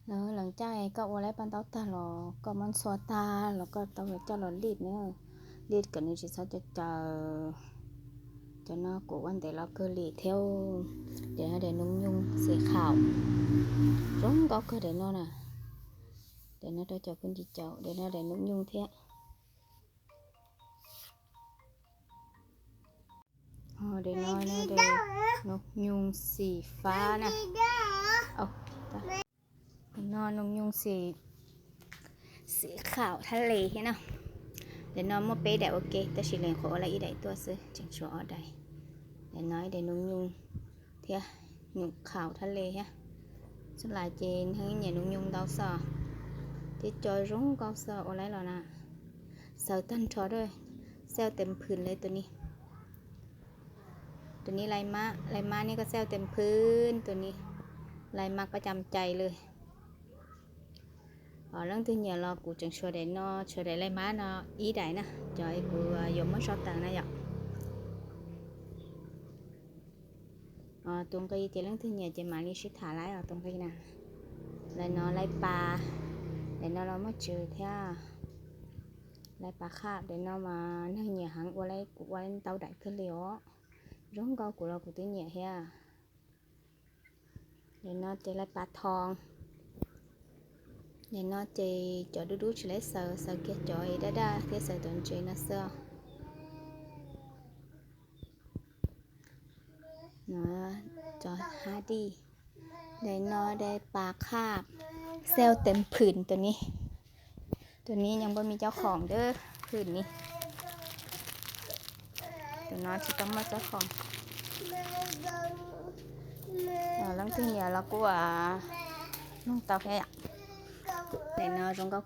Lawv lees caij koj ua lawv paj ntaub tag los koj muab ntxhua tag los koj tau coj los lij na, lij kom nws tsis txhob caws caws. Cov no kuv ua ntev los kawg li thiab. Daim no daim noo nyoog xim khaum, zoo nkauj kawg daim no na. Daim no rau cov phooj ywg caum, daim no daim noo nyoog thiab. Daim no daim noo nyoog xim fab na. Daim no noo nyoog xim, xim khaum thab le thiab na. Daim no muaj peb daim ua ke tab sis lees qhuav ua lawm ib daim tuaj xwb tseem tshuav ob daim. Daim no ib daim noo nyoog thiab, nyoog khaum thab le thiab. Txhua lais ces neeg nyiam noo nyoog ntau xwb, thiab cov zoo nkauj xwb ua lawm los na. Xaws tag nrho, xaus tes phwm li tus ni. Tus ni lai mab, lai mab ni koj xaus tes phwm tus ni, lai mab koj cam cai li. Leej twg nyiam los kuv tseem tshuav daim no, tshuav daim lai mab no ib daim na, cov kuv yuav muab sau tawm na yom. Tus nqi ces leej twg nyiam ces mam li sib tham lawm os tus nqi na. Daim no lai pas, daim no los muaj tswv thiab. Lai pas khaj, daim no mas neeg nyiam heev ua li kuv ua ntau daim kawg li os. Zoo nkauj kuv los kuv twb nyiam thiab. Daim no ces lai pas thoo. Daim no ces cov dub dub tsis lawv xaws, xaws kiag cov daj daj thiab xaws cov ntses no xwb. Cov hab dij. Daim no daim pas khaj, xaus tes phwm tus ni. Tus ni nyob npaj me cov khoom dab phwm ni. Tus no tsis tau muaj cov khoom. Leej twg nyiam los kuj mloog tau thiab yom. Daim no zoo nkauj